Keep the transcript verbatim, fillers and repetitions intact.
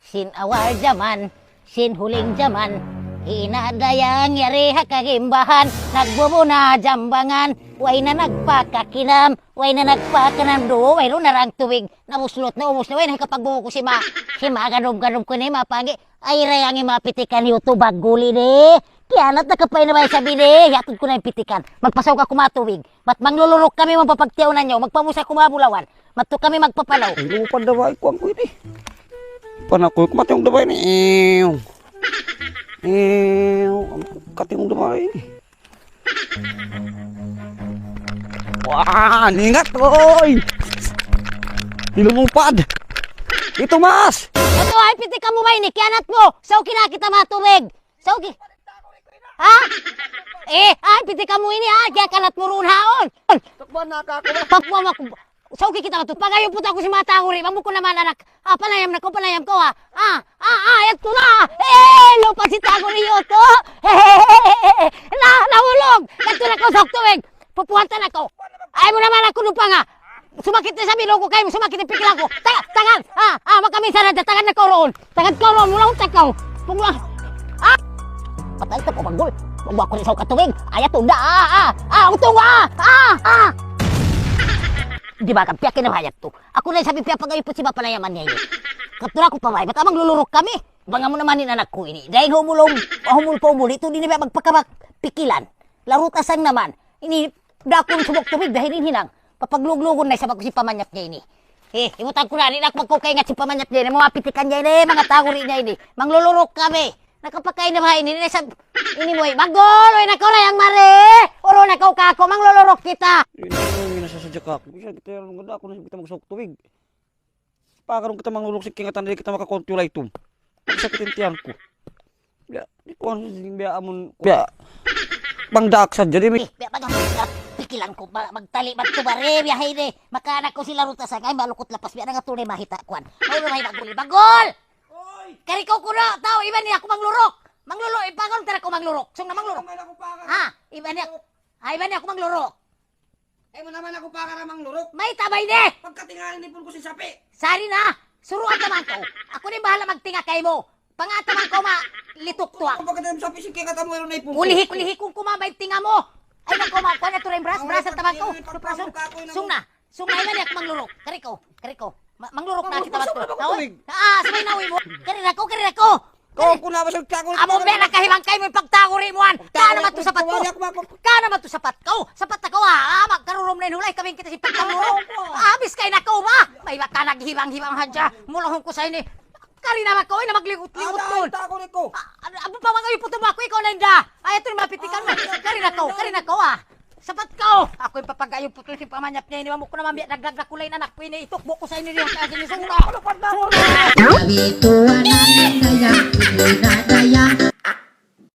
Sin awal jaman, sin huling jaman, inadayang yari ha kagimbahan, nagbubuna jambangan, way na nagpakakinam, way na nagpakanam do, way ro narang tubig, nabuslot na, ubus na, way na hikapagbuko si ma, si ma, ganum-ganum ko ni ma, pangi, ay rayang ima pitikan yu to baguli de, kiyanat na kapay na bay sabi de, yatud ko na yung pitikan, magpasaw ka kuma tubig, bat manglulurok kami, mapapagtiyaw na nyo, magpamusa kuma bulawan, Madtu kami magpapalaw. Ay, lupad da ba? Ikuan ku ini. Panaku, kumatung da ba ini? Ew. Ew. Katung da ba ini? Wah, ningat, oy! Ilumupad! Itu, Mas! Ito, ay, piti kamu ba ini? Kiyanat mo! So, kinakita matubig! So, ki-, ha? Eh, ay, piti kamu ini, ha? Kaya kalat mo roon, haon! Takbuhan na ka ako, ba? Takbuhan mo ako. Sauki kita matu. Pagayuput aku sin mata aku ri. Mamu ku naman anak. Ah, panayam na kaw, panayam kaw, ha. Ah, ah, ah, yadtu na. Eh, lupa si tago ri yoto. Na, nahulog. Yadtu na kaw sa tubig. Pupuhatan na kaw. Ay mu naman aku lupa nga. Sumakit na sa bilog ku kaymu, sumakit in pikilan ku. Ta-, tangan. Ah, ah, makaminsan na, tangan na kaw roon. Tagad kaw, mula unta kaw. Pagwa-, ah! Patay ta ko, Banggol. Pagwa ko ni sa katubig. Ayat tunda. Ah, ah, ah, utong, ah, ah, ah! Di ba, kapiyakin na hayat to. Aku na sabi piya pag-ayuput sin mapanayaman niya ini. Kaptura ko pa ba, bat amang lulurok kami. Banga mu naman in anak ku ini. Dahil humulong, humul pa humul, ito din na magpakabak, pikilan. Larutasang naman. Ini, dakun subok tubig, dahil in hinang. Papagluglugun na isab aku sin pamanyap niya ini. Eh, imutan ku na, di' na aku magkukaingat sin pamanyap niya ini. Mga pitikan niya ini, mga taguri niya ini. Manglulurok kami. Nakapakain na ba ini? Ini sa, ini mo, eh. Magol, oy, nakaw na yang mare. Uro na kaw kako, manglulurok kita. Ini, ini, nasasadya ka ako. Bisa kita yung ganda ako na kita magsawag tubig. Pagkarun kita manglulurok sin kingatan, di' kita makakontrol itum. Sakit in tiyan ku. Biya', di' ku ano, biya' amun, biya', bang daak sadja, di' mi. Eh, biya' baga, pikilan ku, ba-, magtali, magtubari, biya' hay di'. Makanak ku sila ruta sa ngay, malukut lapas, biya' na nga tunay mahita, kuan. Maulo may baguli, bagol! Oy! Kari kaw kuno, tau, iban niya aku manglurok. Manglurok, ipagon, tara ko manglurok. Sung na manglurok. Ay, manglurok. Ha? Iban niya, ay, iban niya aku manglurok. Ay mu naman aku pakara manglurok. May tabay ni! Pagkatingahan ni pun ku si sapi. Sari na! Suruan ka man ko. Aku ni bahala magtinga kay mo. Pangata man ko ma lituktuak. Pagkatingahan sapi, sige ka tamo, na ipun ko. Ulihi, ulihi kung kumabay tinga mo. Ay, nako, ma, kuha na to rin, bras, bras, ang taman ko. Pagkatingahan pagkatingahan ka ako, Sung na. Sung na, iban niya aku manglurok. Kari ko, kari ko. Ma-, manglurok na kita. Manglurok, manglurok. Ah, sabay na, uwi mo. Kari na ko, kari na ko. Kau ku na ba sa tago? Amo ba nakahibang kay mo pagtaguri mo an? Kana man tu sapat ko. Kana man tu sapat ko. Sapat ako, ha? Ah, magkarurum na in hulay, kami kita si pagtaguri. Ah, abis kay nako ba? May baka naghibang-hibang hadja. Mulahon ku sa ini. Kari naman ko, ay na magligot-ligot ko. Taguri ko. Ah, ano, abo pa mga iputol mo ako, ikaw na inda. Ay, ito yung mapitikan mo. Kari na ko, kari na ko, ah. Sapat ka, oh! Aku in papag-ayuput sin pamanyap niya ini, mamu ku naman biya' nagdagdag kulay in anak ku ini, itukbuk ku sa ini diyan, kasi ini sungna. Sungna!